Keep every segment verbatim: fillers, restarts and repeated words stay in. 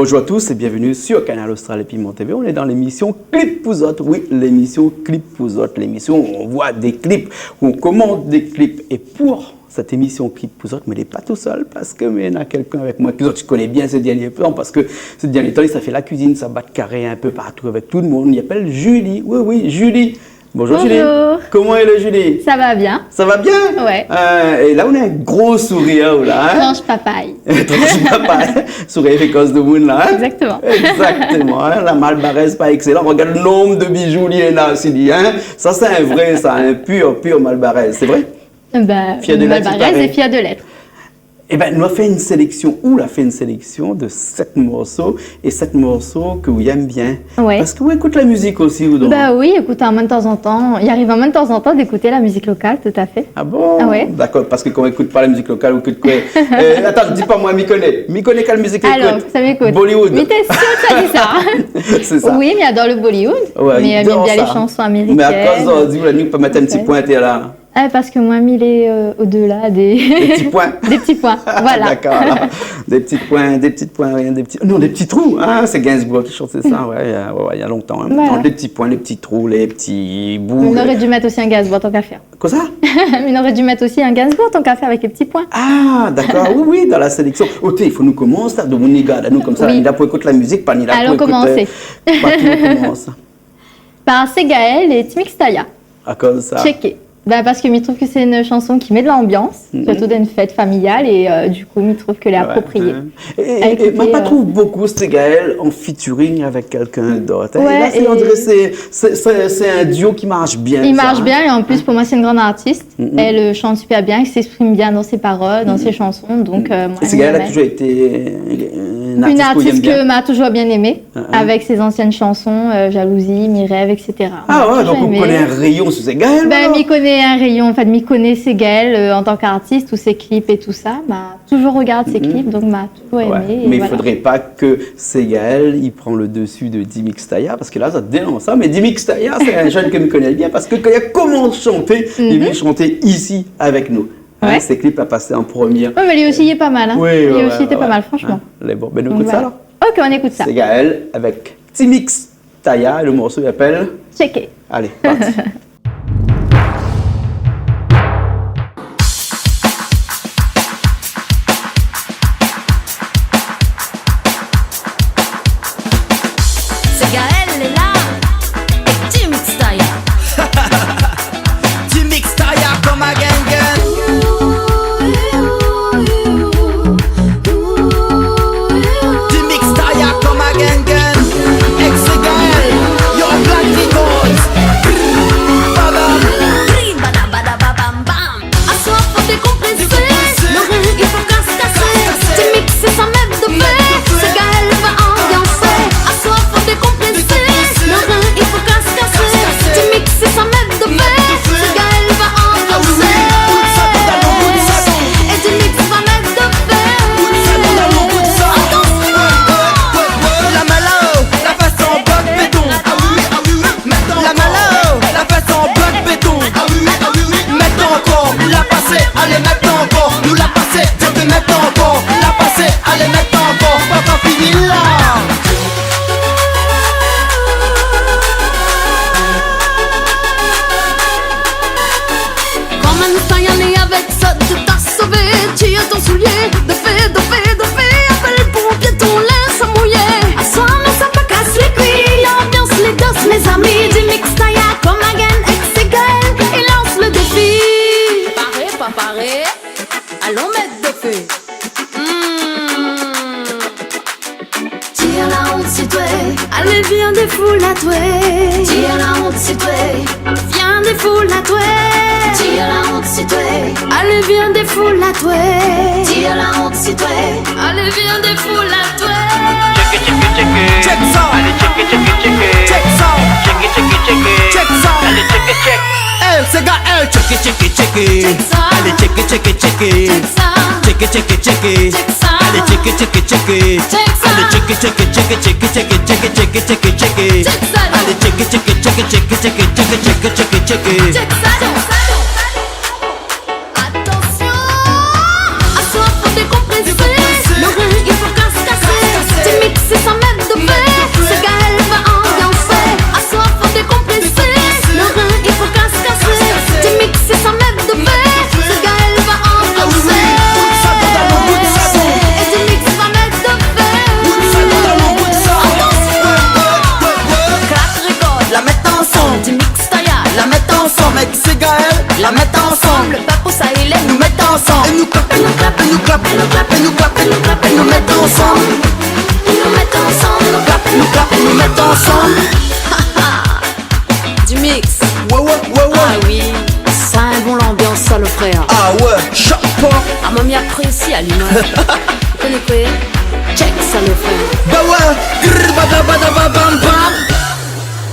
Bonjour à tous et bienvenue sur Kanal Austral et Piment T V. On est dans l'émission Clip pou zot. Oui, l'émission Clip pou zot, l'émission où on voit des clips, où on commente des clips. Et pour cette émission Clip pou zot, mi lé pa tousèl parske mi néna kèlkin avèk moin ke zot i koné bien sé dernié tan, parske sé dernié tan li sa fé la kuizine, sa bat karé in pé partou avèk tout le monde. Li apèl Julie. Oui, oui, Julie. Bonjour, Julie. Bonjour. Koman i lé, Julie ? Sa va bien. Sa va bien ? Ouais. Euh, é la ou néna in gro sourir la, hein ? Transh papay. Transh papay. Sourir i fé koz demoun la, hein ? Exactement. Exactement, hein. La malbarèz par excellence. Regard le nombre de bijoux li néna osi, hein. Sa sé in vré, sa, in pur, pur malbarèz. Sé vré ? Fièr de lèt, i paré. Malbarèz é fièr de lèt. Ében, nou la fé in séléksion, ou la fé in séléksion de sèt morso, é sèt morso ke ou èm bien. Ouais. Parske ou ékout la mizik osi, ou donk ? Bah oui, ékout, hein, moin, de tan zan tan, i ariv amoin de tan zan tan d'ékout la mizik lokal, tout à fait. Ah bon ? Ah ouais. D'accord, parske kan ou ékout pa la mizik lokal, ou ékout koué ? Euh, atann, di pa moin, mi koné. Mi koné kèl mizik ou ékout ? Alors, sa mi ékout. Bollywood. Oui, t'es sûr que t'as dit ça ? Sé sa. Oui, mi ador le Bollywood, ouais, mé, euh, mi èm bien lé shanson amérikin. Mé akoz, euh, di, ou la ni pa mèt in ti poin atèr la ? Ah, parske moin, mi lé, euh, au-delà des... Des petits points. Des petits points, voilà. D'accord, alors. Des petits points, des petits points, rien, des petits, non, des petits trous, hein, c'est Gainsbourg qui chantait ça, ouais, il y a, ouais, ouais, il y a longtemps, hein. Voilà. Entre les petits points, les petits trous, les petits bouts. Ou noré di mèt osi in Gainsbourg, tant qu'à faire. Kosa ? Ou noré di mèt osi in Gainsbourg, tant qu'à faire, avec les petits points. Ah, d'accord, oui, oui, dans la sélection. Oté, i fo nou komans la, donk nou gard anou konmsa, oui, ni la pou ékout la mizik, pa ni la pou ékout, euh, pa tou, nou komans. Allons commencer. Par Segaël et Timix Taya. Akoz sa ? Tchéké. Bah, parske mi trouv ke sé in shanson ki mèt de l'ambiance, surtout dans une fête familiale, et, euh, du coup, mi trouv ke lé aproprié. Ouais, ouais. É, é, é, ma pa trouv bokou Segaël an featuring avèk kèlkin d'ot, hein. Ouais, é la, sé, on diré sé, sé, sé, sé in duo ki marsh bien, sa, hein. I marsh bien, é an plis, pou moin, sé in gran artis. Elle, euh, chante super bien, elle s'exprime bien dans ses paroles, dans ses chansons, donc, euh, moin, mi èm bien. Segaël la toujour été, euh, in artis ke ou èm bien. Une artiste que m'a toujours bien aimée. Hein, hein. Avèk sé zansien shanson, euh, Jalousie, Mes rêves, et cetera. Ah ouais, donk ou koné in réyon su Segaël, alor ? Ben, mi koné in réyon, an fèt, mi koné Segaël, euh, an tan k'artis, tout sé clip é tout sa, ma toujour regard sé clip, donk ma toujour èmé, é voilà. Ouais, mé i fodré pa ke Segaël i pran le dessus de Dimix Taya, parske la, sa dénonse sa, mé Dimix Taya, sé in jenn ke mi koné bien, parske kan li la komans shanté, li la vni shanté isi avèk nou. Hein, sé clip la pasé an promié. Ouais, mé li osi, li lé pa mal, hein. Oui, ouais, ouais, li osi, li lété pa mal, franchement. Hein, lé bon. Ben, nou ékout sa, alor. Donc, voilà. Ok, on écoute ça. Segaël avèk Timix Taya, le morso i apèl Tchéké. Allez, parti. Segaël lé la, é Timix Taya. Timix Taya, come again, again. Dimix Taya, come again, again. Èk Segaël, yo, Black Records. Bam, bam. Brim, bada, bada, ba, bam, bam. Aswar fo dékonpresé, lo rin i fo kas kasé. Dimix sé sa mèt d'fé, Segaël va anbiansé. Aswar fo dékonpresé, lo rin i fo kas kasé. Dimix sé sa mèt d'fé, Segaël va anbiansé. É Dimix va mèt d'fé. Atansion. La mèt la-o, la fès an blok béton. La mèt la-o, la fès an blok béton. Mèt ankor, nou la pasé, alé, mèt ankor, nou la pasé, zot i mèt ankor, la pasé, alé, mèt ankor, pa, pa fini la. Koman sa i alé avèk sa, tout a sové, tir ton soulié, d'fé, d'fé, d'fé, apèl ponpié, ton linz sa mouyé. Aswar, mé sa pa kas lé kui, lanbians lé dous, mézami, Dimix Taya, come again, èk Segaël, i lans le défi. Paré, pa paré, alon mèt d'fé. Hmm. Tir la ont si toi. Alé, vien défoul atoué. Tir la ont si toi. Vien défoul atoué. Tir la ont si toi. Alé, vien défoul atoué. Tir la ont si toi. Alé, vien défoul atoué. Tchéké, tchéké, tchéké. Check sa. Alé, tchéké, tchéké, tchéké. Check sa. Tchéké, tchéké, tchéké. Check sa. Alé, tchéké, tchéké. Check sa. Alé, tchéké, tchéké, tchéké. Check sa. Tchéké, tchéké, tchéké. Check sa. Alé, tchéké, tchéké, tchéké. Check sa. Alé, tchéké, tchéké, tchéké. Check sa. Alé, tchéké, tchéké, tchéké. Check sa. Atansion. Aswar fo dékonpresé. Lo rin i fo kas kasé. Dimix sé É nou klap, é nou klap, é nou klap, é nou klap, é nou klap, é nou mèt ansanm. É nou mèt ansanm, é nou klap, é nou klap, é nou mèt ansanm. Du mix. Ouais, ouais, ouais, ouais. Ah oui, sa in bon lanbians, sa, lo frèr. Ah ouais, shapé. Ah, moin mi aprési ali, moin. Ou koné koué ? Check sa, lo frèr. Bah ouais. Grrr, bada, bada, ba, bam, bam.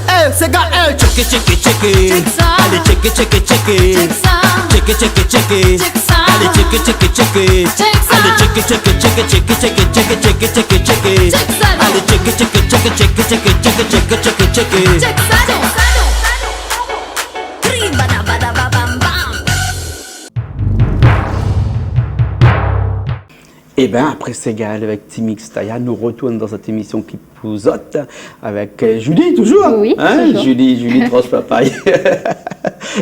Eh, sé gars, eh, check it, check it, check it. Check sa. Alé, check it, check it, check it. Check sa. Check it, check it, check it. Check sa. Alé, check it, check it, check it. Check sa. Alé, check it, check it, check it, check it, check it, check it, check it, check it, check it. Check sa, non. Alé, check it, check it, check it, check it, check it, check it, check it, check it, check it. Check sa, non. Grrr, bada, bada, ba, bam, bam. Ében, apré Ségal avèk Timix Taya, nou retourn dan sèt émisyon Ki pou zot, avèk, euh, Julie, toujour. Oui, toujour. Julie, Julie Troche Papay.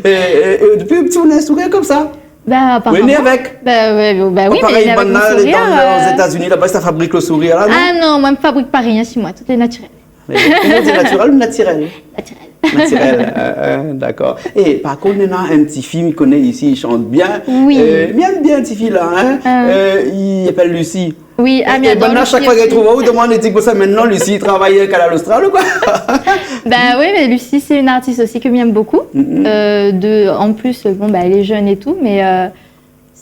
É, é, é dopi pti, ou néna in sourèr konmsa ? Bin, aparaman. Ou lé né avèk ? Bin, ouais, bin oui, mé banna lé dan, euh, Zétazini, laba, sa i fabrik lo sourèr la, non ? Ah non, moin mi fabrik pa rien si moin, tout lé natirèl. Mé koman i di, natirèl ou natirèl ? Natirèl. Natirèl, euh, euh, dakor. É par kont, néna in ti fi mi koné isi, i shant bien. Oui. Euh, mi èm bien ti fi la, hein. Euh, i apèl Lucie. Oui, ah, mi ador Lucie osi. É banna, shak foi i trouv aou, i demann, i di konmsa, mintnan Lucie i travay Kanal Austral ou koi ? Bah oui, mé Lucie, sé in artis osi ke mi èm bokou. Euh, de, an plis, bon, bah, èl lé jeune é tou, mé, euh,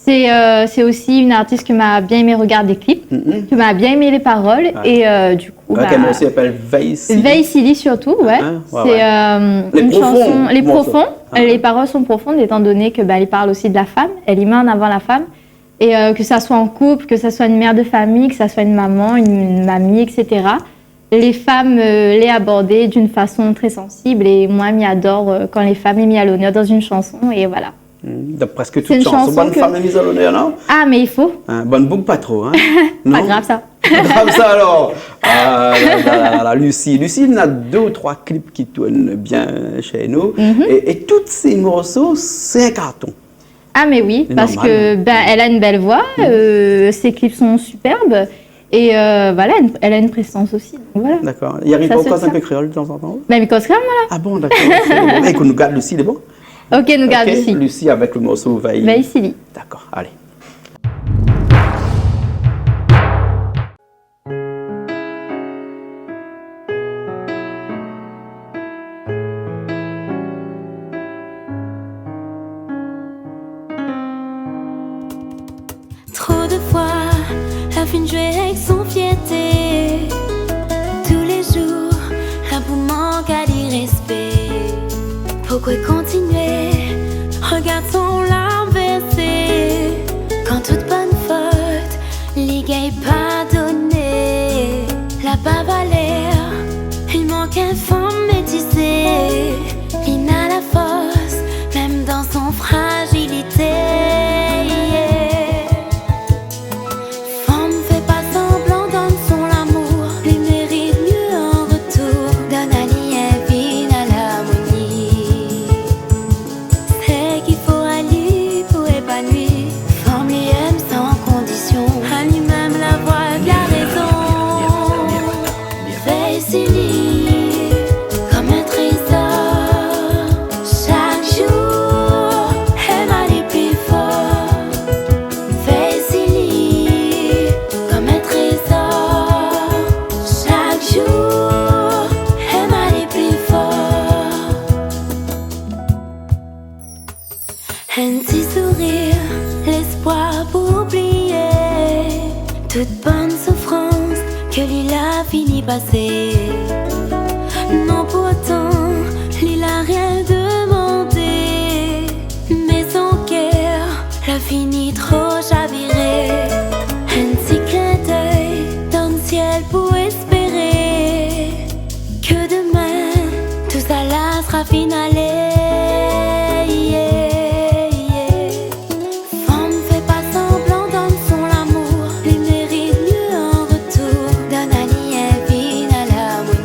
Sé, euh, sé osi in artis ke ma bien èmé rogard dé klip, ke ma bien èmé lé parol, é, euh, du kou, bah, in morso i apèl Vèy Sili. Vèy Sili sirtou, ouais. Ah, ouais, ouais. Sé, euh, in shanson, lé profon. Lé parol son profon, étan doné ke, bah, li parl osi de la fanm, èl i mèt an avan la fanm. É, euh, ke sa soi an koup, ke sa soi in mèr de famiy, ke sa soi in momon, in, in mami, et cetera. Lé fanm, euh, lé abordé d'in fason trè sansib, é moin, mi ador, euh, kan lé fanm lé mi a lonèr dan in shanson, é voilà. Hmm, dan prèsk tout shanson, bann fanm lé mi a lonèr, non ? Ah, mé i fo. Hein, bann boug pa tro, hein ? Non ? Pa grav sa. Pa grav sa, alor. Ah, la, la, la, la, Lucie. Lucie, néna dé ou troi klip ki tourn bien shé nou. É, é tout sé morso, sé in karton. Ah, mé oui, parske, bin, èl a in bèl voi, euh, sé klip son sipèrb, é, euh, voilà, èl, èl a in présans osi, donk voilà. Dakor. I ariv pa ou koz in pé kréol tazantan ? Bin, mi koz kréol, moin, la. Ah bon, dakor, OK, bon. Ékout, nou gard Lucie, lé bon ? OK, nou gard Lucie. OK, Lucie avèk lo morso Vèy. Vèy Sili. Dakor, alé. Tro de foi, la fine zoué èk son fièrté. Tou lé zour, la pou mank ali rèspé. Poukoué kontinié ? Rogard son larm vèrsé. Kan tout bann fot li gingn pardoné, la pa valèr, li mank in fanm métisé. Li na la fors, mèm dan son frazilité. Fanm, fé pa sanblan, donn son lamour, li mérit myé an retour. Donn ali in vi an armoni. Sé ki fo ali pou épanoui. Fanm li èm san kondision. Ali mèm la voi de la rézon. Vèy si li konm in trézor. Shak zour, èm ali pli for. Vèy si li konm in trézor. Shak zour, èm ali pli for. In ti sourir, lèspoir pou oublié tout bann soufrans ke li la fini pasé. Non, pourtan, li la rien demandé, mé son kèr la fini tro chaviré. In ti klin d'èy dan sièl pou èspéré ke domin, tousala sra finalé. Fanm, fé pa sanblan, donn son lamour, li mérit myé an retour. Donn ali in vi an armoni.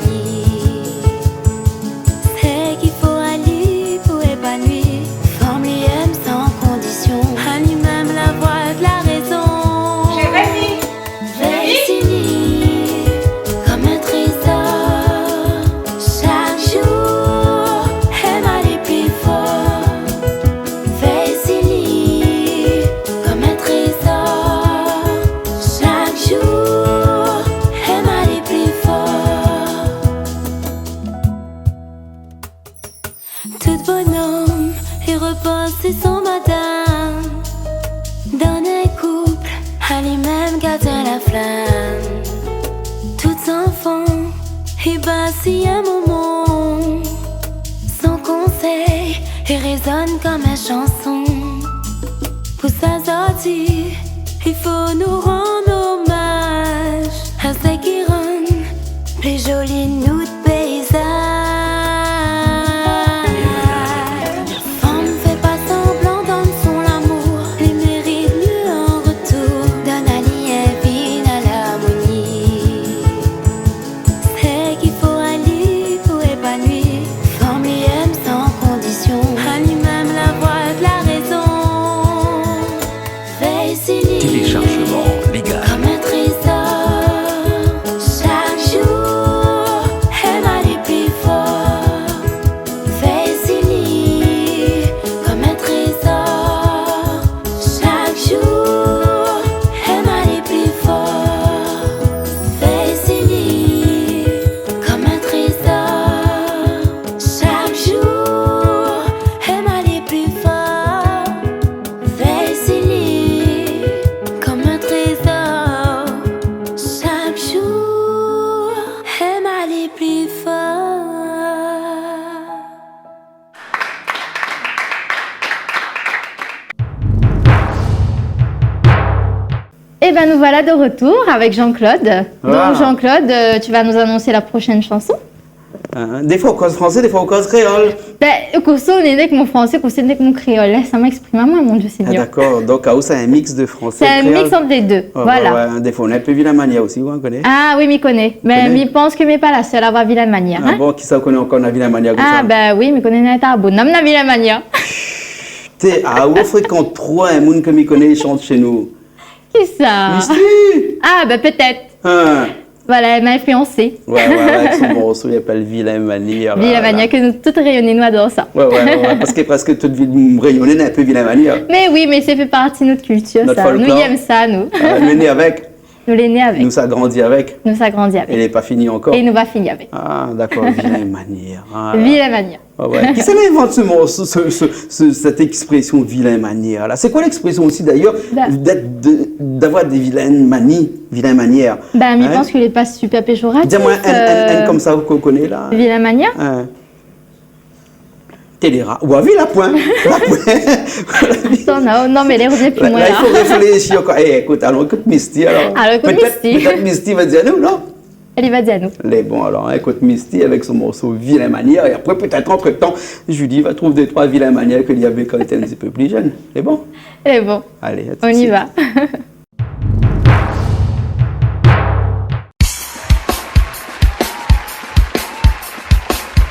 Ali mèm gard la flam. Tout zanfan i baz si in moman. Son konsèy i rézone konm in shanson. Pou sa zordi, i fo nou rann omaz a sak i rann pli zoli nout péizaz. Fanm, fé pa sanblan, donn son lamour, li mérit myé an retour. Donn ali in vi dan larmoni. Sak i fo ali pou épanoui. Fanm, li èm san kondision. Ali mèm la voi la rézon. Vèy si li. Téléchargement légal. Konm in trézor. Shak zour, èm ali pli for. Vèy si li konm in trézor. Shak zour, èm ali pli for. Vèy si li konm in trézor. Shak zour, èm ali pli for. Vèy si li konm in trézor. Shak zour, èm ali pli for. Eh ben, nous voilà de retour avec Jean-Claude. Voilà. Donc, Jean-Claude, euh, tu vas nous annoncer la prochaine chanson. Hein, défoi ou koz fransé, défoi ou koz kréol. Ben, kosa ou lé né èk mon fransé, kosa ou lé né èk mon kréol. Lès amoin éksprim amoin, mon Dieu Seigneur. Ah, dakor. Donk, aou, sé in mix de fransé é kréol. C'est un mix entre les deux. Ouais, voilà. Ouais, ouais, défoi ou lé in pé Vilaine Manièr osi, ou, ou koné. Ah oui, mi koné. Mé mi pans ke mi lé pa la sèl a avoir Vilaine Manièr, hein. Ah bon, kisa ou koné ankor na Vilaine Manièr konmsa ? Ah ben oui, mi koné Nata Bonhomme na Vilaine Manièr. Té, ah, ou frékant tro in moun ke mi koné i shant shé nou. Kisa ? Misty. Ah ben pétèt. Hein. Voilà, èl m'a influencé. Ouais, ouais, ouais, avèk son morso i apèl Vilaine Manièr, la, Vilaine Manièr, ke nou tout Rényoné nou ador sa. Ouais, ouais, ouais, ouais, parske, parske tout vi-, Rényoné lé in pé Vilaine Manièr. Mé oui, mé sa i fé parti nout kiltir, sa. Nout folklor. Nou èm sa, nou. Ah, nou lé né avèk. Nou lé né avèk. Nou sa grandi avèk. Nou sa grandi avèk. É lé pa fini ankor. É nou va fini avèk. Ah, dakor, Vilaine Manièr. Ah, Vilaine Manièr. Ah ouais. Kisa la invant se morso, se, se, se, sèt ékspresion Vilaine Manièr la ? Sé koi lékspresion osi, dayèr, d'èt, de, d'avoir dé vilaines manies, Vilaine Manièr ? Ben, mi pans ke lé pa super péjoratif, euh, Di amoin in, in, in konmsa ou koné la. Vilaine Manièr ? Hein. Télérama. Ou la vi, la poin. La poin. Atann, non, non, mé lé revni pi loin, la. La, la, i fo réfléshi ankor. Eh, ékout, alon ékout Misty, alor. Alon ékout Misty. Pétèt, pétèt Misty va dir anou, non ? Èl i va dir anou. Lé bon, alor, ékout Misty avèk son morso Vilaine Manièr. É apré, pétèt, antretan, Julie va trouv dé troi vilaines manièr ke li avé kan li lété in ti pé pli jenn. Lé bon ? Lé bon. Alé, à tout de suite. On y va.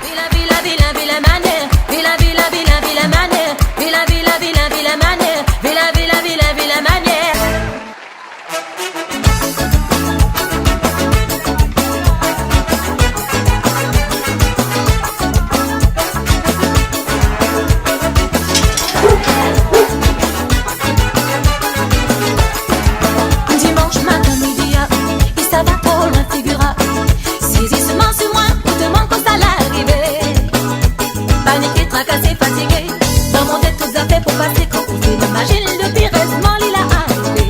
Vila, vila, vila, vilaine manièr. Vila, vila, vila, vilaine manièr. Vila, vila, vila, vilaine manièr. Vila, vila, vila, vilaine manièr. Dimansh matin midi, ah, i sava tro loin figir, ah. Sézisman si moin, ou demann kosa la arivé. Bann i ké trakasé, fatigé, dan mon tèt tout zafèr pou pasé, kan ou fine imazine lo pir, érèzman li la arivé.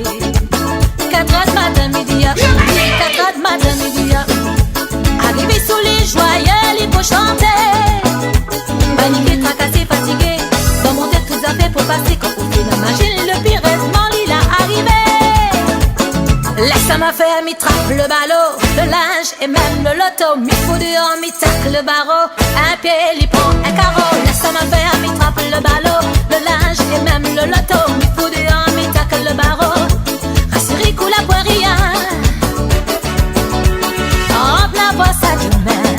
Katr èr d'matin midi, ah, katr èr d'matin midi, ah. Arivé sou lé joyèr, li pou shanté. Bann i ké trakasé, fatigé, dan mon tèt tout zafèr pou pasé, kan ou fine imazine lo pir, érèzman li la arivé. Lès amoin fé, mi trap lo balo, lo linz é mèm lo loto, mi fout déor, mi tak lo baro, in pié li pran in karo. Lès amoin fé, mi trap lo balo, lo linz é mèm lo loto, mi fout déor, mi tak lo baro. Rasir aou, la poin rien. Ann la voi sa domin.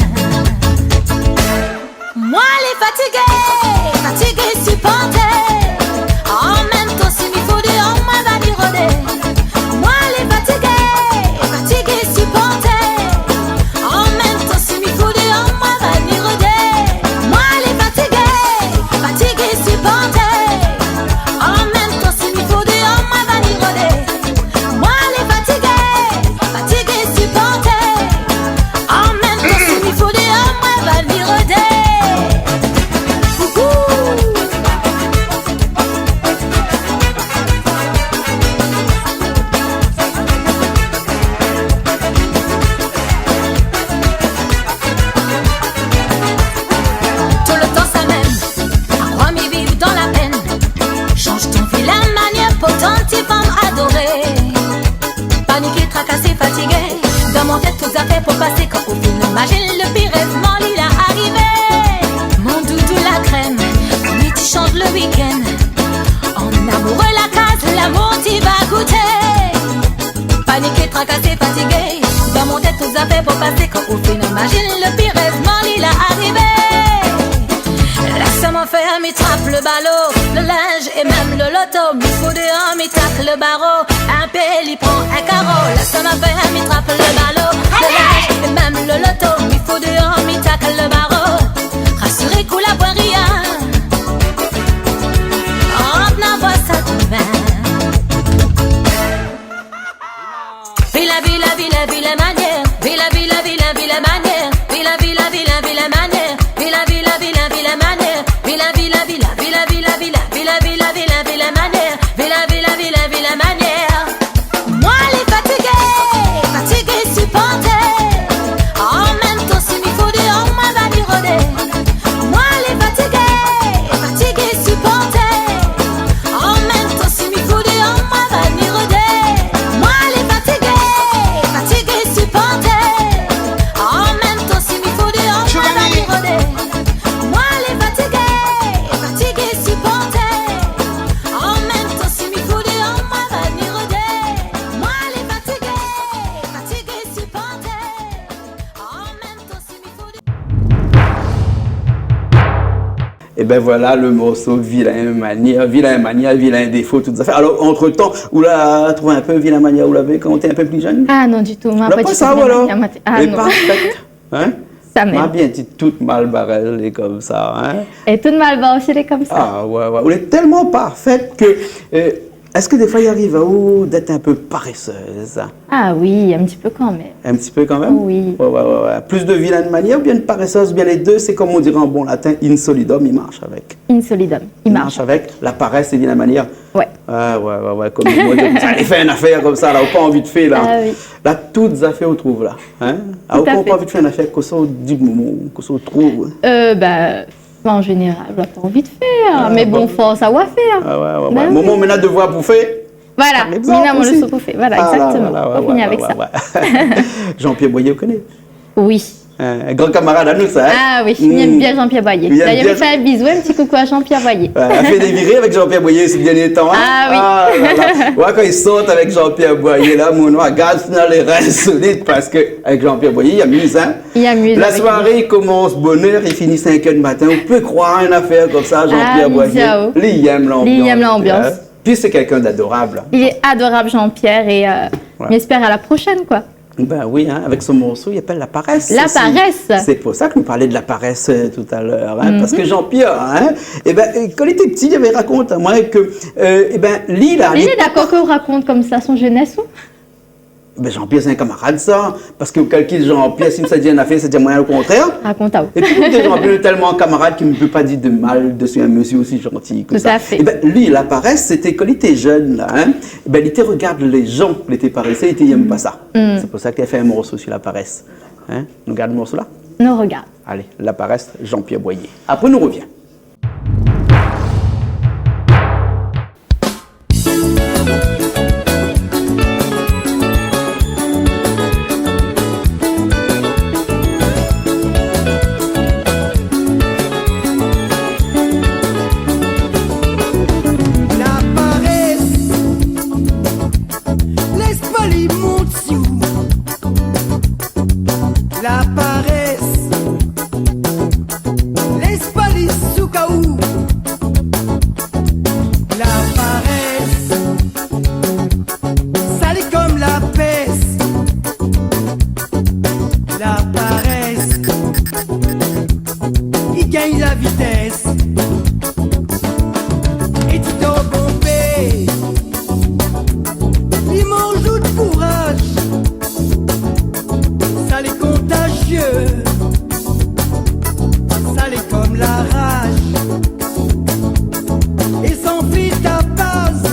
Moin lé fatigé, fatigé siport. An mèm tan, si mi fout déor, moin va ni rodé. Moin lé fatigé, fatigé siport. An mèm tan, si mi fout déor, moin va ni rodé. Moin lé fatigé, fatigé siport. An mèm tan, si mi fout Tèt o zafèr pou pasé kan ou fine imazine lo pir rèv, moman li la arivé. Mon doudou la krèm, mi ti shanj lo week-end. An amouré la kaz, lamour ti va gouté. Paniké, trakasé, fatigé, dan mon tèt o zafèr pou pasé kan ou fine imazine lo pir rèv, moman li la arivé. Lès amoin fé, mi trap lo balo, lo linz é mèm lo loto, mi fou déor, mi tak lo baro, in pé li pran in karo. Lès amoin fé, mi trap lo balo, lo linz é mèm lo loto, mi fou déor, mi tak lo baro. Rasiré k'ou la boir rien, rant na boir sa domin. Vila, vila, vila, vila manièr. Vila, vila, vila, vila manièr. Vila, vila, vila, vila manièr. Vila, vila, vila, vila manièr. Vila, vila, vila, vila manièr. Vila, vila, vila, vila manièr. Moin lé fatigé, fatigé siporté. An mèm tan si mi fou déor, moin va mi rodé. Moin lé fatigé, fatigé siporté. An mèm tan si mi fou déor, moin va mi rodé. Moin lé fatigé, fatigé siporté. An mèm tan si mi fou déor, moin va mi rodé. Moin lé fatigé, fatigé siporté. An mèm tan si mi fou déor, moin va mi rodé. Moin lé fatigé, fatigé siporté. An mèm tan si mi fou déor. Ében voilà lo morso Vilin manièr, vilin manièr, vilin défo, tout zafèr. Alor, antretan, ou la trouv in pé vilin manièr ou lavé kan ou té in pé pli jenn ? Ah non, ditou. Moin la pa ditou sa, vilin manièr, moin té, ah non. Lé parfèt, in ? Sa mèm. Ma bien di tout mal baré lé konmsa, in ? É tout mal baré osi lé konmsa. Ah ouais, ouais. Ou lé tèlman parfèt ke, euh, èske défoi i ariv aou d'èt in pé parésèz ? Ah oui, in ti pé kan mèm. In ti pé kan mèm ? Oui. Ouais, ouais, ouais, ouais. Plis de vilin manièr oubien de parésèz, oubien lé dé, sé konm i di an bon latin, in solidum, i marsh avèk. In solidum, i marsh avèk. La parès é vilin manièr. Ouais. Ah ouais, ouais, ouais, konm moin, konmsa, i fé in afèr konmsa la, ou pa anvi de fé la. Ah oui. La, tout zafèr ou trouv la, in ? Tout à fait. Ah, ou pa anvi de fé in afèr, kosa ou di, moman, kosa ou trouv, in ? Euh, bah, an zénéral, ou la pa anvi de fèr, mé bon, fors aou a fèr. Ah ouais, ouais, ouais. Moman, mi na devoir pou fé. Voilà, par égzanp, mi na mon léson pou fé. Voilà, égzaktoman. Voilà, ouais, ouais, ouais. Fo fini avèk sa. Jean-Pierre Boyer, ou koné ? Oui. In gran kamarad anou sa, in ? Ah oui, mi èm bien Jean-Pierre Boyer. Dayèr mi fé in bizou, in ti koukou à Jean-Pierre Boyer. Ouais, la fé dé viré avèk Jean-Pierre Boyer sé dèrnié tan, in ? Ah oui. Ah la la. Moin, kan i sort avèk Jean-Pierre Boyer la, mon noir, gard, na lé rin solid parske avèk Jean-Pierre Boyer, i amiz, in ? I amiz avèk li. La soiré i komans bonèr, i fini sink èr di matin. Ou pé kroir in afèr konmsa, Jean-Pierre Boyer. Ah, li èm lanbians. Li èm lanbians. Pi sé kèlkin d'adorab. Li lé adorab, Jean-Pierre, é, euh, mi èspèr à la prochaine, koi. Ben oui, in, avèk son morso i apèl La Paresse osi. La Paresse. Sé pou sa ke nou parl de la parès, euh, talèr, in, parske Jean-Pierre, in, ében, kan li té pti, li lavé rakont amoin ke, euh, ében, li la, li lé dakor ke ou rakont konmsa son jenès, ou ? Ben, Jean-Pierre, sé in kamarad, sa. Parske ou kalkil Jean-Pierre, si mi sa di in afèr, sa di amoin lo kontrèr. Rakont aou. Épi, nou dé Jean-Pierre, nou lé tèlman kamarad ke mi pé pa dir de mal de in mésyé osi zanti ke sa. Tout à fait. Ében, li, La Paresse, sété kan li té jenn, la, in, ében, li té rogard lé jan, li té parésé, li té èm pa sa. Sé pou sa ke li la fé in morso si la parès. In ? Nou gard morso la ? Nou rogard. Alé, La Paresse, Jean-Pierre Boyer. Apré, nou rovien. La parès, lès pa li mont si ou. La parès, lès pa li souk aou. La parès, sa lé konm la pès. La parès, i gingn la vitès. É ti dor bonpé, li manz out kouraz. Sa lé kontazié, sa lé konm la raj. É san fé ta paz,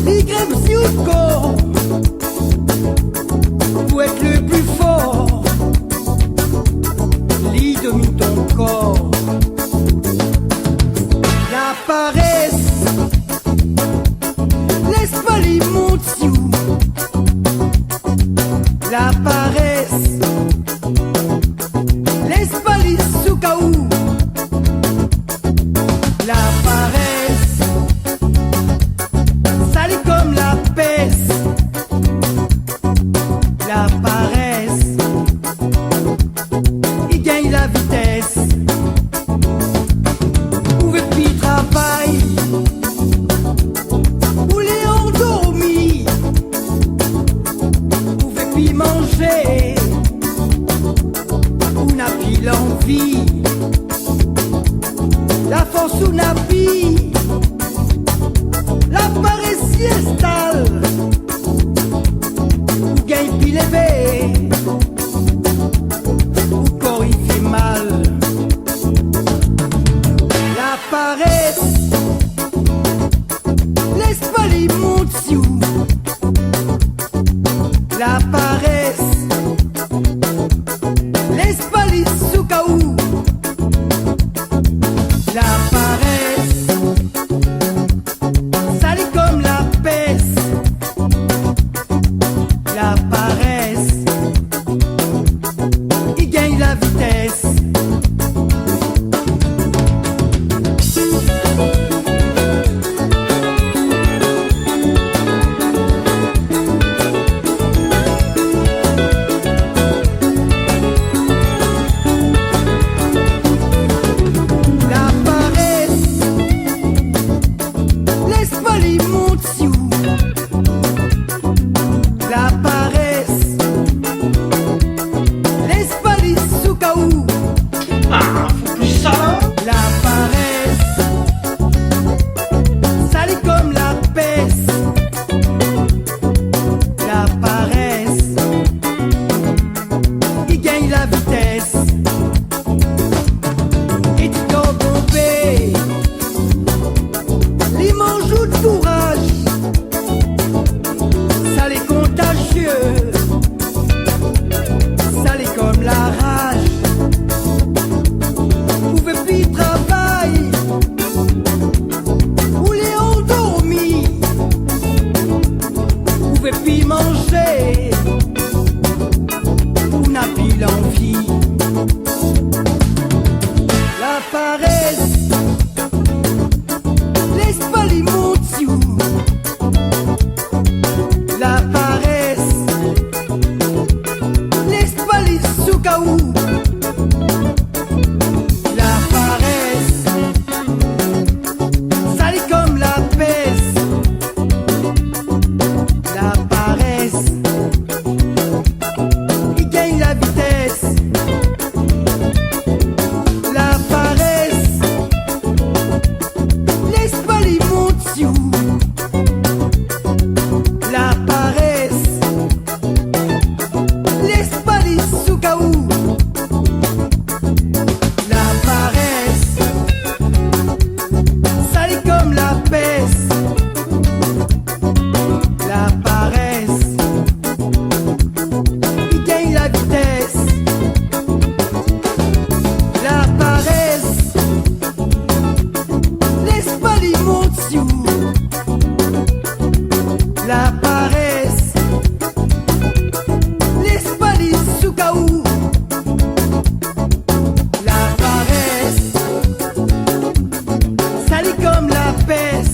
li grinp si out kor. Pou èt le pli for, li domine ton kor. La parès, lès pa li mont si ou. La parès, lès pa li souk aou. La parès, sa li konm la pès. La parès, i gingn la vitès. Ou vé pi travay, ou lé andormi. Ou vé pi manzé, ou na pi lanvi. La fors ou na pi, la parès i instal. Ou gingn pi lévé, ou kor i fé mal. La parès, lès pa li mont si ou. La parès, lès pa li souk aou. La parès, sa li konm la pès. La parès, i gingn la vitès. La parès, lès pa li mont si ou. La parès, lès pa li souk aou. Ah, fo pli sa la. La parès, sa li konm la pès. La parès, i gingn la vitès. É ti kor tonbé, li manz out kouraz. Sa lé kontazié, sa lé konm la raj. Ou vé pi travay, ou lé andormi. Ou vé pi manzé, ou na pi lanvi. La parès, lès pa li mont si ou. La parès, lès pa li souk aou. La parès, sa li konm la pès. La parès, i gingn la vitès. La parès, lès pa li mont si ou. La parès, lès pa li souk aou. La parès, sa li konm la pès. La parès, i gingn la vitès. La parès, lès pa li mont si ou. La parès, lès pa li souk aou. La parès, sa li konm la pès.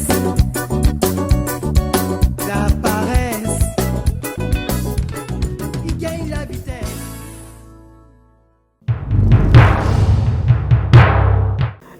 La parès, i gingn la vitès.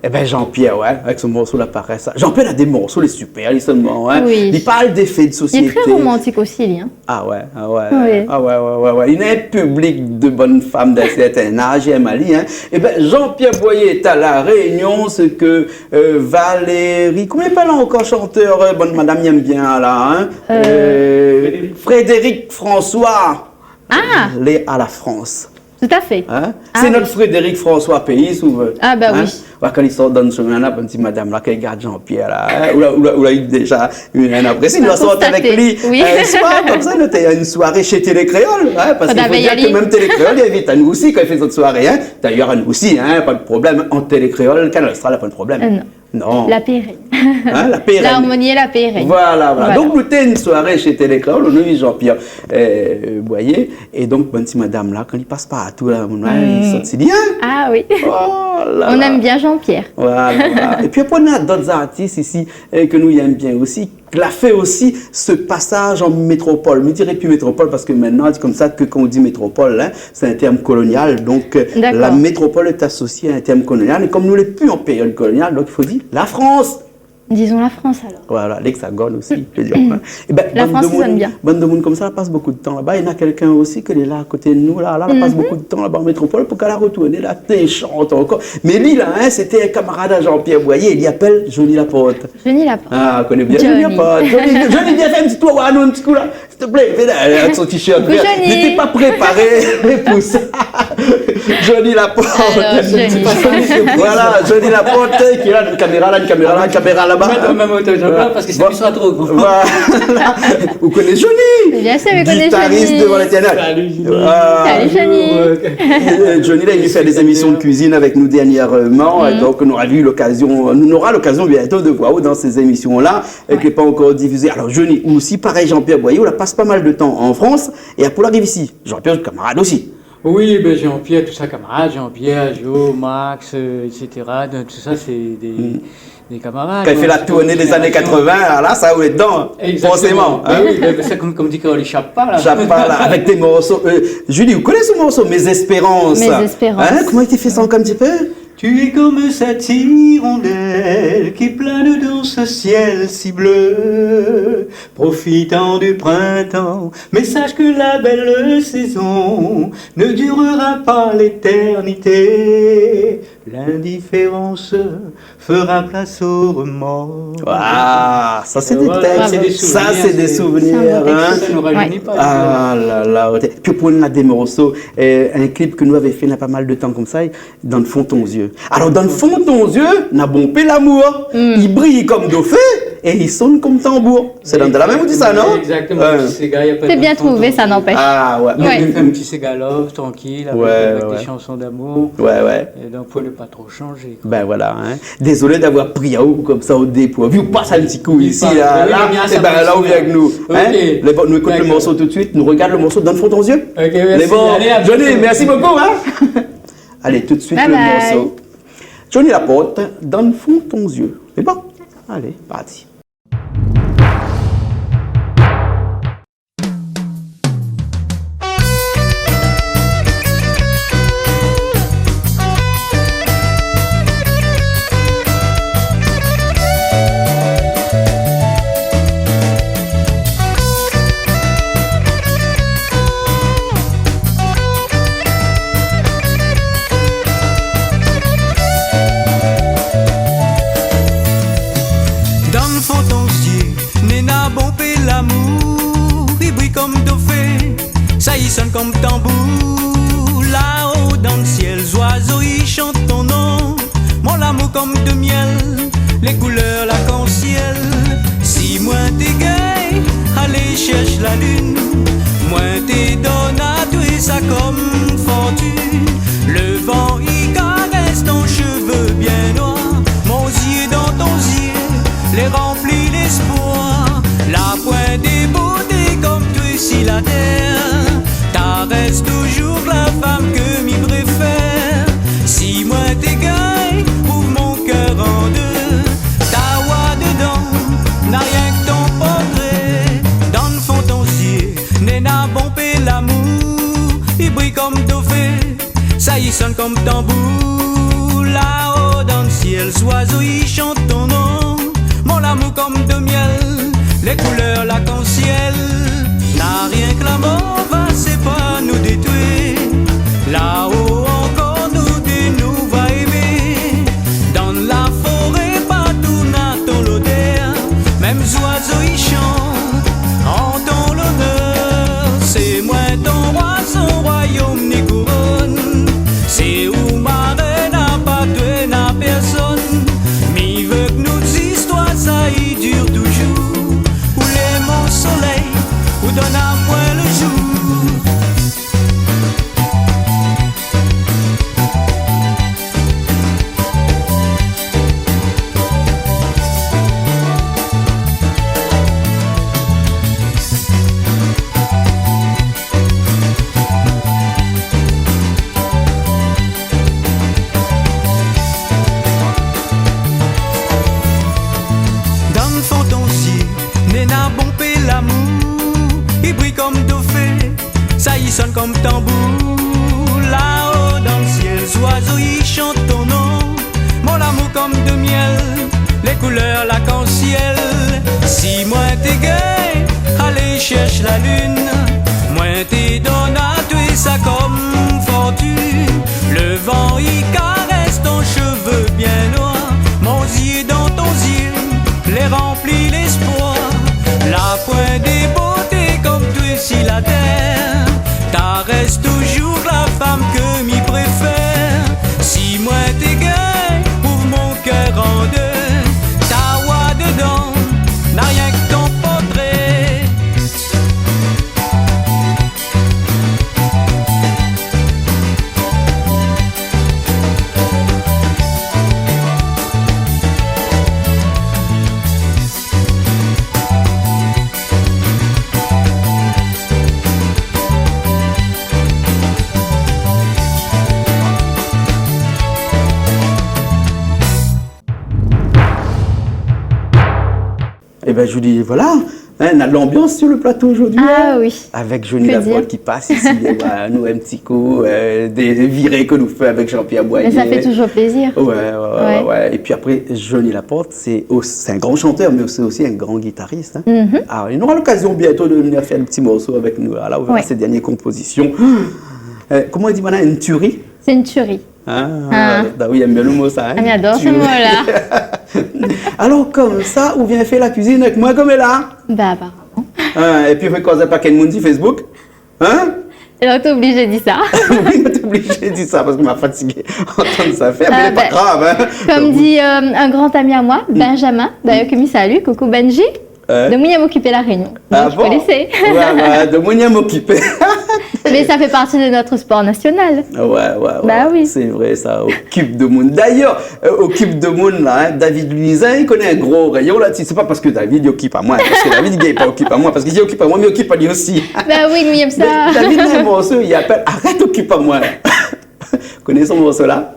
Ében, Jean-Pierre, ouais, avèk son morso La Parès, sa. Jean-Pierre na dé morso, lé super, li solman, hein. Oui. Li parl dé fé de sosiété. Li lé trè romantik osi, li, hein. Ah ouais, ah ouais. Oui. Ah ouais, ouais, ouais, ouais. Li na in piblik de bone fanm d'in sèrtin az, i èm ali, hein. Ében, Jean-Pierre Boyer lé a La Rényon, sé ke, euh, Valérie, koman i apèl ankor shantèr, euh, bone madam i èm bien la, hein ? Euh, Frédéric François. Ah ! Lé a la Frans. Tout à fait. Hein ? Ah oui. Sé nout Frédéric François péi, si ou vé. Ah bah oui. Ba, kan li sort dann shomin la, bann ti madam la, kan i gard Jean-Pierre la, in, ou la, ou la, ou la u déza in inprésion. Nou la sort avèk li, oui, in soir, konmsa, nou té in soiré shé Télé Kréol, in, parské i fo dir ke mèm Télé Kréol i invit anou osi kan i fé zot soiré, in. Dayèr, anou osi, in, pa de problèm. An Télé Kréol, Kanal Austral, pa de problèm. Euh, non. Non. La Pérène. In, la Pérène. L'Harmonie et la Pérène. Voilà, voilà. Voilà. Donk, nou té in soiré shé Télé Kréol, nou la u Jean-Pierre, euh, Boyer. É donk, bann ti madam la, kan li pas partou la, moun la, i sort si li, in. Ah oui. Oh là là. On aime bien Jean-Pierre. Voilà, voilà. Épi apré, nou na dot artis isi, euh, ke nou èm bien osi, ki la fé osi se pasaz an métropol. Mi diré pi métropol parské mintnan, sé konmsa ke kan ou di métropol, in, sé in tèrm kolonial. Donk, euh, la métropol lé asosié a in tèrm kolonial. É konm nou lé pi an périod kolonial, donk i fo dir la Frans. Disons la France, alors. Voilà, l'Hexagone osi, mi vé dir, in. É bin, la Frans i sone bien. Bann demoun konmsa la pas bonpé de tan laba. Néna kèlkin osi ki lé la, a koté de nou la, la, la pas bonpé de tan laba an métropol, pou k'èl la rotourn la, té shant ankor. Mé li la, in, sété in kamarad a Jean-Pierre Boyer, li apèl Johnny Laporte. Johnny Laporte. Ah, ou koné bien Johnny Laporte. Johnny, Johnny, vien fé in ti tour, oir anou in ti kou la. S'il te plaît, vien la, avèk son t-shirt vèr. Coucou, Johnny. Li té pa préparé pou sa. Johnny Laporte. Alors, Johnny. Voilà, Johnny Laporte, ki lé la, in kaméra la, in kaméra la, in kaméra laba. Mèt dan mèm oteur, Jean-Claude, parské sé tro gro. Voilà. Ou koné Johnny ? Bien sûr, mi koné Johnny. Guitariste de Valenciennes. Salut, Johnny. Ah. Salut, Johnny. Bonjour, euh, euh, Johnny la, li fé dé zémision de kuizine avèk nou dèrnièrman. É donk, nou nora lokazion, nou nora lokazion bientôt de voir aou dan sé zémision la. É ki lé pa ankor difizé. Alor, Johnny, ou osi, parèy Jean-Pierre Boyer, ou la pas pa mal de tan an Frans, é apré ou ariv isi. Jean-Pierre, kamarad osi. Oui, bin, Jean-Pierre, tout sa, kamarad, Jean-Pierre, Jo, Max, euh, et cetera. Donc, tout sa, sé dé, dé kamarad. Kan i fé la tourné dé zané katrovin, alor la, sa, ou lé dedan, forséman, in. Exactement. Bin oui, bin, sa, konm, konm di, kan i shap pa, la. Shap pa, la, avèk dé morso, euh, Julie, ou koné se morso, Mes Espérances ? Mes Espérances. In, koman i té fé sa ankor in ti pé ? Tu es comme cette hirondelle qui plane dans ce ciel si bleu, profitant du printemps, mais sache que la belle saison ne durera pas l'éternité. L'indifférence fera place au remords. Waouh, sa sé dé tèks. Bravo. Sa sé dé souvnir, in. Sa nou rajeuni pa. Ah la la, OK. Pi pou nou, na dé morso, euh, in klip ke nou lavé fé na pa mal de tan konmsa, Dans le fond de ton yeux. Alor, Dans le fond de ton yeux, na bonpé lamour. I briy konm dofé é i sone konm tanbour. Sé dan la mèm ou di sa, non ? Exactement. Ouais. Sé bien trouvé, sa, n'empêche. Ah ouais. Ouais. Li fé in ti séga love, trankil, avèk, avèk dé shanson d'amour. Ouais, ouais. É donk, fo pa tro shanjé, koi. Bin voilà, in. Dézolé d'avoir pri aou konmsa o dépourvu. Ou pas in ti kou isi, la, la. Oui, oui, bien, sa va, la, ou vien avèk nou. OK. D'accord. Lé bon, nou ékout le morso tout de suite. Nou rogard le morso Dans le fond de ton yeux. OK, merci. Lé bon. Allez, à bientôt. Johnny, merci bonpé, in. Allez, tout de suite, le morso. Bye bye. Johnny Laporte, Dans le fond de ton yeux. Lé bon ? Allez, parti. Dan fon ton zié, néna bonpé lamour, i briy konm dofé, sa i sonn konm tanbour. Lao dan sièl, zoizo i shant ton non. Mon lamour konm de mièl, lé koulèr larkansièl. Si moin té gingn alé shèrsh la lune, moin té donn atoué sa konm fortune. Le van i karès ton shové bien noir, mon zié dan ton zié, lé ranpli léspoir. La poin dé boté konm toué si la tèr, ta rès toujour la fanm ke mi préfèr. Si moin té gingn kouv mon kèr an dé, ta oir dedan na rienk ton portré. Dan fon ton zié, néna bonpé lamour, i briy konm dofé, sa i sonn konm tanbour. Lao dan sièl, zoizo i shant ton non. Mon lamour konm de mièl, lé koulèr larkansièl. Na rienk la mor va sépar nou dé toué. Lao ankor nou dé nou va émé. Dan la foré partou na ton lodèr. Mèm zoizo i shant an ton lonèr. Sé moin ton roi, san roiyom ni kouronn. Sé ou ma rèn, apa toué na pèrsonn. Donn amoin le jour. Dan fon ton zié, néna bonpé lamour, i briy konm dofé, sa i sonn konm tanbour. Lao dan le sièl, zoizo i shant ton non. Mon lamour konm de miel, lé koulèr larkansièl. Si moin té gingn alé shèrsh la lune, moin té donn atoué sa konm fortune. Le van i karès ton shové bien noir, mon zié dan ton zié, lé ranpli léspoir. La poin de boté konm toué si la tèr, ta rès toujour la fanm ke mi préfèr. Si moin té gingn kouv mon kèr an dé, ta oir dedan, na rienk ton portré. Eh ben, je vous dis, voilà, hein, on a de l'ambiance sur le plateau aujourd'hui, hein, avec Johnny Laporte qui passe ici, et voilà, nou in ti kou, euh, dé, dé viré ke nou fé avèk Jean-Pierre Boyer. Mais ça fait toujours plaisir. Ouais, ouais, ouais, ouais. Et puis après, Johnny Laporte, c'est au-, c'est un grand chanteur, mais c'est aussi un grand guitariste, hein. Alors, il aura l'occasion bientôt de venir faire un petit morceau avec nous. Alors, là, on verra ses dernières compositions. Euh, comment on dit maintenant, une tuerie ? C'est une tuerie. Ah, bah oui, i èm bien le mo sa, hein. Ah, mi ador se mo la. Alors, konmsa, ou vien fé la kuizine avèk moin, konm la. Bah, aparaman. Hein, épi ou fé koz avèk in moun si Facebook. Hein ? Donk, ou lé oblizé di sa. Oui, ou lé oblizé di sa parske ma fatigé antann sa fé, mé lé pa grav, hein. Konm di, euh, un grand ami à moi, Benjamin, d'ailleurs, ke mi salu, coucou Benji. Ouais. De Mounièm Okipé La Réunion. Ah bon ? Donk, ou koné. Ouais, ouais, de Mounièm Okipé. Mais ça fait partie de notre sport national. Ouais, ouais, ouais. Bah oui. C'est vrai, ça, okip demoun. D'ailleurs, euh, okip demoun la, hein, David Louisin, li koné in gro réyon la, sé pa parske David i okip amoin, parske David i gingn pa okip amoin, parske si li okip amoin, mi okip ali osi. Bah oui, nou yèm sa. Da-, David na in morso, li apèl Arèt okip amoin. Koné son morso la ?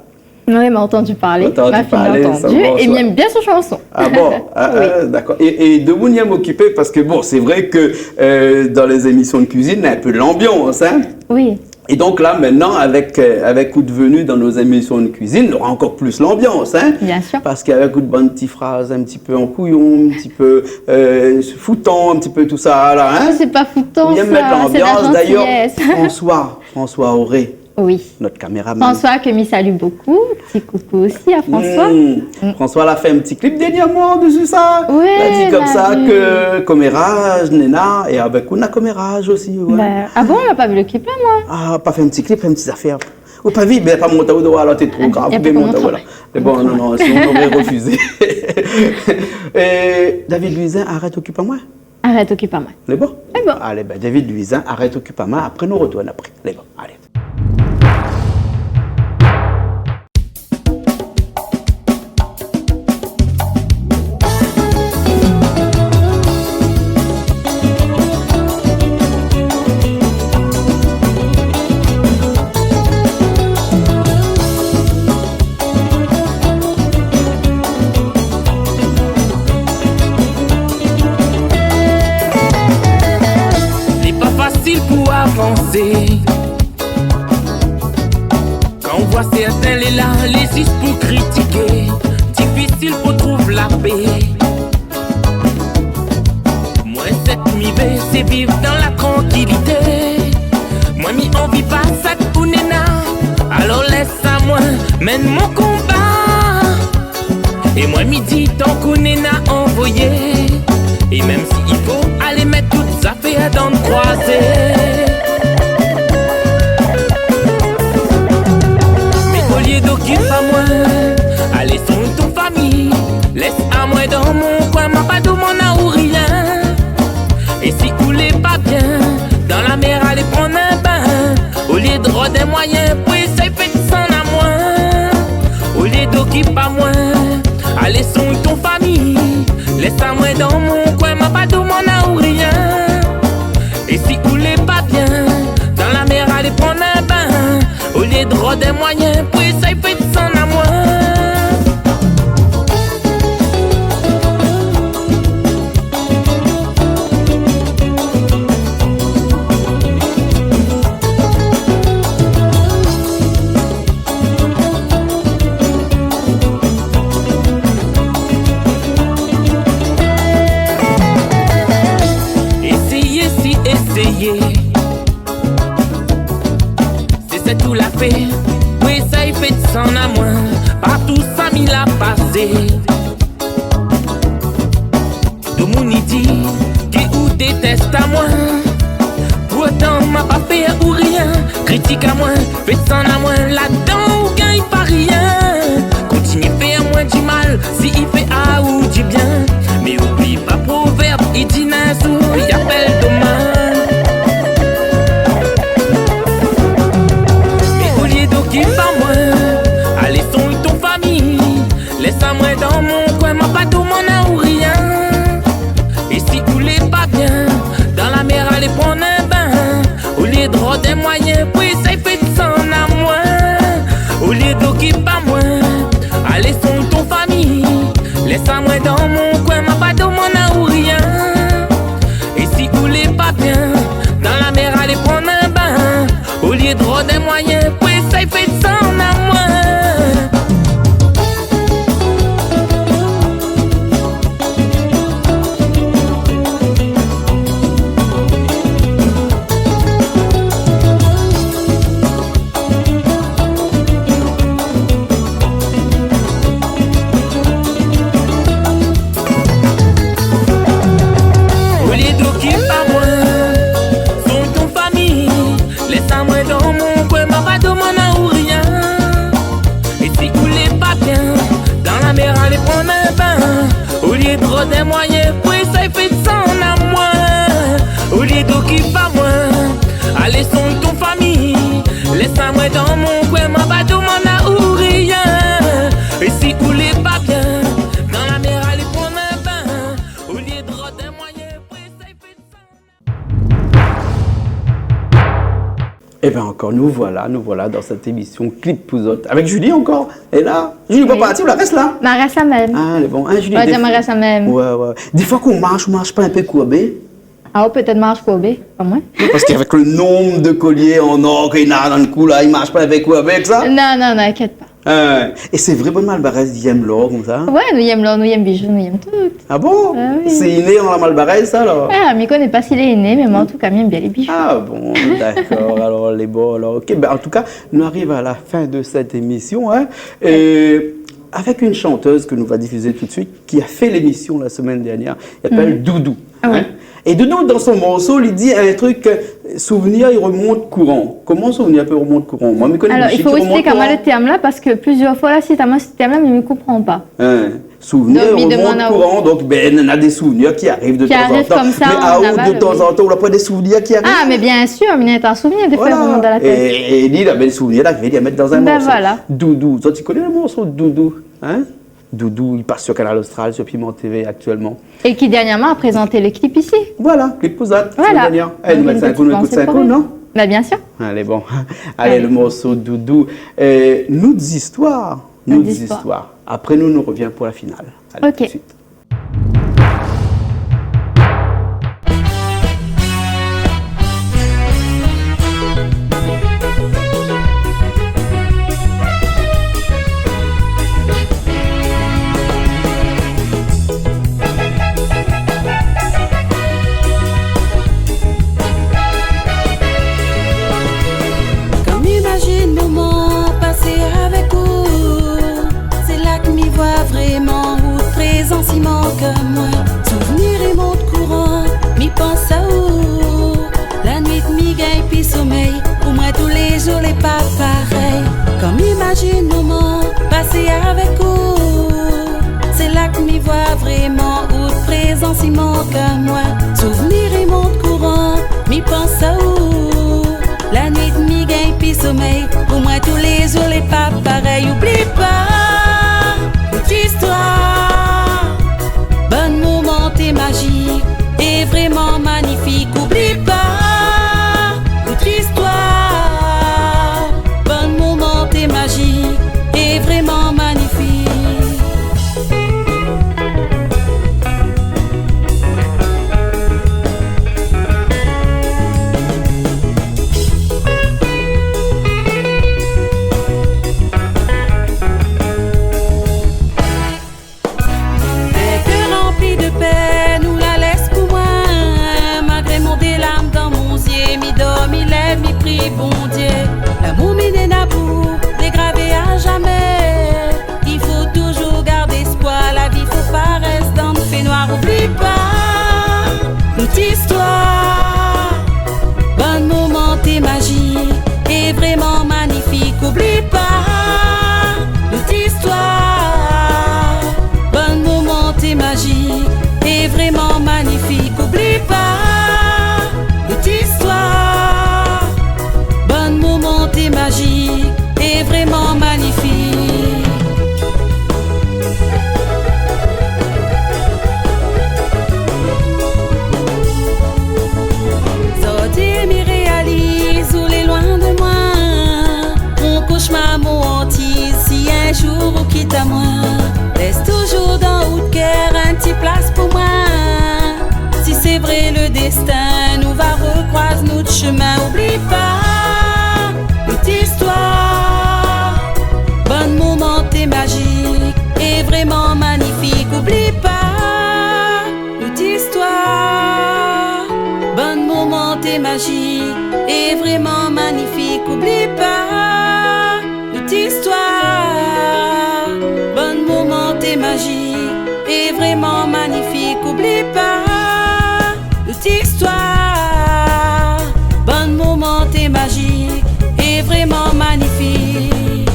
Oui, m'a entendu parler. Entendu parler, ma fine l'a entendu, et mi yèm bien son shanson. Ah bon ? Ah, ah, d'accord. Et, et de Mounièm Okipé, parce que bon, c'est vrai que, euh, dans les émissions de cuisine, il y a un peu de l'ambiance, hein ? Oui. Et donc là, maintenant, avec, euh, avec out venue dans nos émissions de cuisine, il y aura encore plus l'ambiance, hein ? Bien sûr. Parce qu'avec out bann ti fraz un petit peu en couillon, un petit peu, euh, foutant, un petit peu tout ça, là, hein ? C'est pas foutant, ça, c'est la gentillesse. Ou yèm mèt l'ambiance. D'ailleurs, François, François Auré, oui, notre caméraman. François, ke mi salu bokou. Ti coucou aussi à François. Hmm. Mm. François la fé in ti clip dernièrman dési sa. Oui, la di konmsa ke koméraz néna, é avèk ou na koméraz osi, ouais. Bah, ah bon, la pa vi le clip la, moin. Ah, pa fé in ti clip, in ti zafèr. Ou pa vi, ben, pa mont aou, alor té tro grav, ou pa mont aou, voilà. Ah, y a pas comment. Mais bon, non, non, sinon on aurait refusé. Et David Louisin, Arèt okip amoin. Arèt okip amoin. Lé bon ? Lé bon. Alé, ben, David Louisin, Arèt okip amoin. Apré, nou retourn apré. Lé bon, alé. Lé pa fasil pou avansé. Kan ou voi sèrtin lé la, lé zis pou kritiké. Difisil pou trouv la pé. Moin, sak mi vé, sé viv dan la trankilité. Moin, mi anvi pa sak ou néna. Alor lès amoin menn mon konba. É moin, mi di, tank ou néna anvoyé. É mèm si i fo alé mèt tout zafèr dan kroizé. Mé olié d'okip amoin, alé sonn ton fami. Lès amoin dan mon koin, ma pa domann aou rien. É si ou lé pa bien, La mèr alé pran in bin, olié de rod in moiyin pou éséy fé désann amoin. Olié d'okip amoin, alé songn ton fami. Lès amoin dan mon koin, ma pa domann aou rien. É si ou lé pa bien, dan la mèr alé pran in bin, olié de rod in moiyin pou éséy fé désann amoin. Éséyé, si éséyé. Sé sa tout la fé, pou éséy fé désann amoin, par tout sa mi la pasé. Tout moun i di ke ou détès amoin. Pourtan, ma pa fé aou rien. Kritik amoin, fé désann amoin, ladan ou gingn pa rien. Kontinié fé amoin di mal, si i fé aou di bien. Mé oubli pa provèrb, i di na zour i apèl domin. Mé olié d'okip amoin, alé songn ton fami. Lès amoin dan mon koin, ma pa domann aou rien. É si ou lé pa bien, dan la mèr alé pran in bin. Olié de rod in moiyin pou éséy fé désann amoin. Olié d'okip amoin, alé songn ton fami. Lès amoin dan mon koin, ma pa domann aou rien. É si ou lé pa bien, dan la mèr alé pran in bin. Olié de rod in moiyin pou éséy fé désann amoin. Olié d'okip amoin, songn ton fami. Lès amoin dan mon koin, ma pa domann aou rien. É si ou lé pa bien, dan la mèr alé pran in bin. Olié de rod in moiyin pou éséy fé désann amoin. Olié d'okip amoin, alé songn ton fami. Lès amoin dan mon koin, ma pa domann aou rien. É si ou lé pa bien, dan la mèr alé pran in bin. Olié de rod in moiyin pou éséy fé désann. Ében ankor, nou voila, nou voila dan sèt émisyon Clip pou zot. Avèk Julie ankor. É la, Julie, pa parti, ou la rès la ? Ma rès la mèm. Ah, lé bon. Hein, Julie, ouais, dé fwa, ma rès la mèm. Ouais, ouais. Défwa kan ou marsh, ou marsh pa in pé kourbé ? Ah, ou pétèt marsh kourbé, pa moin. Non, parske avèk le nonb de kolié an or ke li na dan le kou la, li marsh pa in pé kourbé avèk sa ? Non, non, non, inkièt pa. Ah ouais. É sé vré bann malbarèz i yèm lor konmsa ? Ouais, nou yèm lor, nou yèm bijou, nou yèm tout. Ah bon ? Ah oui. Sé iné an la malbarèz sa alor ? Ah, mi koné pa si lé iné, mé moin an tou ka mi yèm bien lé bijou. Ah bon, dakor. Alor lé bon alor. OK, ben an tou ka, nou ariv a la fin de sèt émisyon, hein. É avèk in shantèz ke nou va difizé tout de suite, ki la fé lémisyon la semèn dèrnièr, i apèl Doudou. Ah ouais. Hein ? É Doudou, dan son morso, li di in trik, euh, souvnir i remont kouran. Koman souvnir i pé remont kouran ? Moin mi koné in trik i remont kouran. Alor, i fo ésplik amoin le tèrm la, parske plizièr fwa la, si ou la mèt se tèrm la, mé mi konpran pa. Hein, souvnir i remont kouran. Donk mi domann aou. Donk, ben, néna dé souvnir ki ariv de tan an tan. Ki ariv konmsa, an aval, oui. Mé aou, de tan an tan, ou la pa dé souvnir ki ariv ? Ah, mé biensir, mi néna in souvnir de fé remont dan la tèt. Voilà. É, é li, la, ben, le souvnir la, li la mèt dan in morso. Ben voilà. Doudou. Zot i koné le morso Doudou, hein ? Doudou, li pas sur Kanal Austral, sur Piment TV aktièlman. É ki dèrnièrman la prézant le clip isi. Voilà, Clip pou zot, la semèn dèrnièr. Voilà. Donk, nou mèt in ti kou, nou ékout in kou, non ? Ba, biensir. Alé, bon. Alé, le morso Doudou. Euh, nout zistoir, nout zistoir. Apré nou, nou revien pou la final. Alé, tout de suite. Kan mi imazine moman pasé avèk ou, sé la ke mi voi vréman out prézans i mank amoin. Souvnir i mont kouran, mi pans aou. La nuit mi gingn pi somèy, pou moin tou lé zour lé pa parèy. Kan mi imazine moman pasé avèk ou, sé la ke mi voi vréman out prézans i mank amoin. Souvnir i mont kouran, mi pans aou. Bondié, lamour mi néna pou ou, lé gravé a zamé. I fo touzour gard éspwar, la vi fo pa rès dan fénoir. Oubli pa nout istwar, bann moman té mazik é vréman manifik. Oubli pa nout istwar, bann moman té mazik é vréman manifik. Oubli pa nout istwar, bann moman té mazik é vréman manifik. Zordi mi réaliz ou lé lwin de mwin. Mon koshmar, mon antiz, si in zour ou kit amwin, lès touzour dan out kèr in ti plas pou mwin. Si sé vré le déstin, nou va rokrwaz nout shomin. Oubli pa nout istwar, bann moman té mazik é vréman manifik. Oubli pa nout istwar, bann moman té mazik é vréman manifik. Oubli pa nout istwar, bann moman té mazik é vréman manifik. Oubli pa nout istwar, bann moman té mazik é vréman manifik.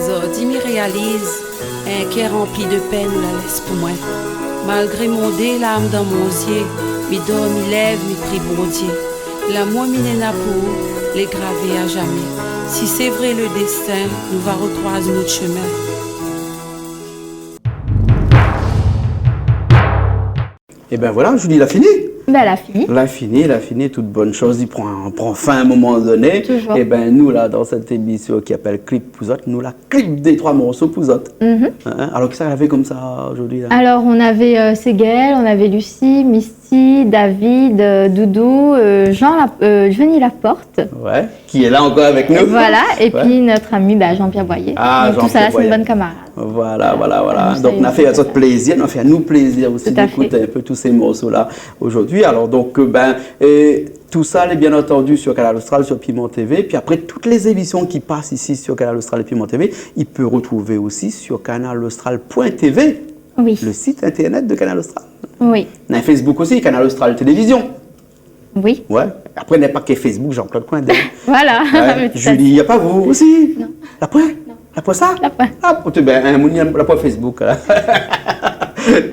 Zordi mi réaliz in kèr ranpli de pèn ou la lès pou mwin. Malgré mon dé larm dan mon zyé, mi dor, mi lèv, mi pri Bondié. Lamour mi néna pou ou lé gravé a zamé. Si sé vré le déstin, nou va rokrwaz nout shomin. Ében voilà, Julie, la fini. Bin, la fini. La fini, la fini, tout bone shoz i pran, pran fin a in moman doné. Touzour. Ében nou la, dan sèt émisyon ki apèl Clip pou zot, nou la clip dé trwa morso pou zot. Mhm. Hein, alor, kisa lavé konmsa zordi la ? Alors, on avait, euh, Ségel, on avait Lucie, Misty, David, euh, Doudou, euh, Jean Lap-, euh, Johnny Laporte. Ouais, ki lé la ankor avèk nou. Voilà, et puis notre ami, bah, Jean-Pierre Boyer. Ah, Jean-Pierre Boyer. Donc, tout ça, c'est une bonne camarade. Voilà, voilà, voilà. Donk, nou la fé azot plézir, nou la fé anou plézir osi d'ékout in pé tout sé morso-la zordi. Tout à fait. Alors, donc, euh, ben, et tout ça, elle est bien entendu sur Kanal Austral, sur Piment T V. Puis après, toutes les émissions qui passent ici sur Kanal Austral et Piment T V, il peut retrouver aussi sur kanal austral point T V, oui, le site internet de Kanal Austral. Oui. Néna Facebook aussi, Kanal Austral Télévision. Oui. Ouais. Apré, na pa ke Facebook, Jean-Claude Coindin. Voilà. Ouais. Julie, na pa ou osi ? Non. La poin ? Non. La poin sa ? La poin. Ah, pou té, ben, in moun i yèm la poin Facebook.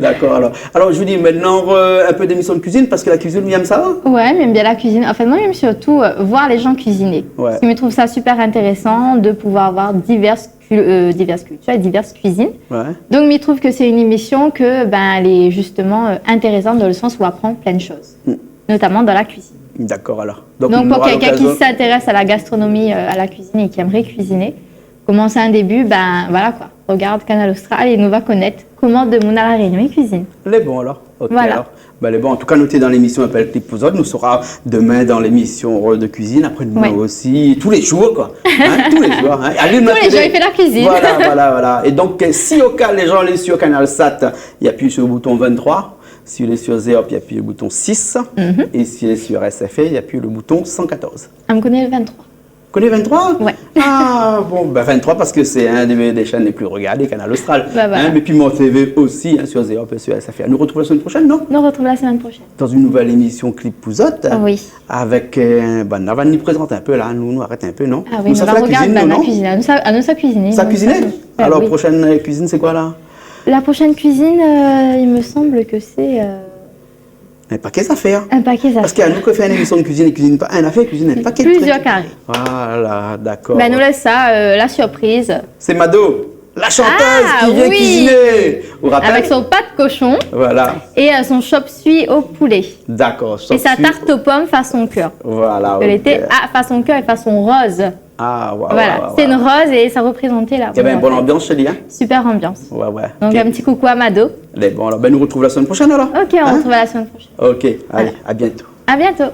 D'accord, alors. Alors, Julie, maintenant, euh, un peu d'émission de cuisine, parce que la cuisine, ou yèm sa ? Ouais, mi yèm bien la cuisine. En fait, moi, j'aime surtout, euh, voir les gens cuisiner. Ouais. Parce que je trouve ça super intéressant de pouvoir voir diverses cul-, euh, diverses cultures et diverses cuisines. Ouais. Donc, mi trouv ke sé in émisyon ke, ben, lé justement, euh, intéressante dans le sens où on apprend plein de choses, mm, notamment dans la cuisine. D'accord, alors. Donc, pour quelqu'un qui s'intéresse à la gastronomie, euh, à la cuisine et qui aimerait cuisiner, commence à un début, ben, voilà quoi. Regarde Kanal Austral é nou va konèt koman demoun a La Réunion i kuizine. Lé bon, alors. Ok, voilà. Alors. Ben, lé bon, an tou ka, nou té dan lémisyon i apèl Clip pou zot. Nou sera demain dans l'émission, euh, de cuisine, après-demain aussi, tous les jours, quoi. Hein, tous les jours, hein. Alé, tous les jours, i fé la kuizine. Voilà, voilà, voilà. Et donc, euh, si au cas les gens lé sur Canalsat, i apiy sur le bouton vingt-trois. Si lé sur Zéop, i apiy le bouton six. Mhm. Et si lé sur S F R, i apiy le bouton cent quatorze. Ah, mi koné le vingt-trois. Koné vingt-trois ? Ouais. Ah, bon, ben, vingt-trois, parce que c'est un des, des chaînes les plus regardées, Kanal Austral. Bah, voilà. Hein, mais Piment T V aussi, hein, sur Zéop et sur S F R. Nou retrouv la semaine prochaine, non ? Nou retrouv la semaine prochaine. Dans une nouvelle émission Clip pou zot. Oui. Avèk, euh, ben, nou va prézant in pé la, nou, nou arèt in pé, non ? Ah oui, nou, nou sa va fé la kuizine, nou, non ? Nou sa, ah, nou sa kuizine. Sa kuizine ? Ben oui. Alors, prochaine, euh, cuisine, c'est quoi, là ? La prochaine cuisine, euh, il me semble que c'est, euh, In paké zafèr. In paké zafèr. Parce que nou, kan i fé in émission de cuisine, i kuizine pa in zafèr, i kuizine in paké de trucs. Plusieurs carrés. Voilà, d'accord. Ben, nou lès sa, euh, la surprise. C'est Mado, la chanteuse qui vient cuisiner. Ah, oui. Ou rapèl ? Avec son pas de cochon. Voilà. Et, euh, son chop suey au poulet. D'accord, chop suey. Et sa tarte aux pommes façon cœur. Voilà, ok. Elle était, ah, façon cœur et façon rose. Ah, ouais, ouais, ouais, ouais. Voilà, c'est une rose et ça représentait la... Eh ben, bonne ambiance chez lui, hein ? Super ambiance. Ouais, ouais. Donc, un petit coucou à Mado. Lé bon, alors, ben, nou retrouv la semaine prochaine, alors. Ok, on retrouve la semaine prochaine. Ok, allez, à bientôt. Voilà. À bientôt.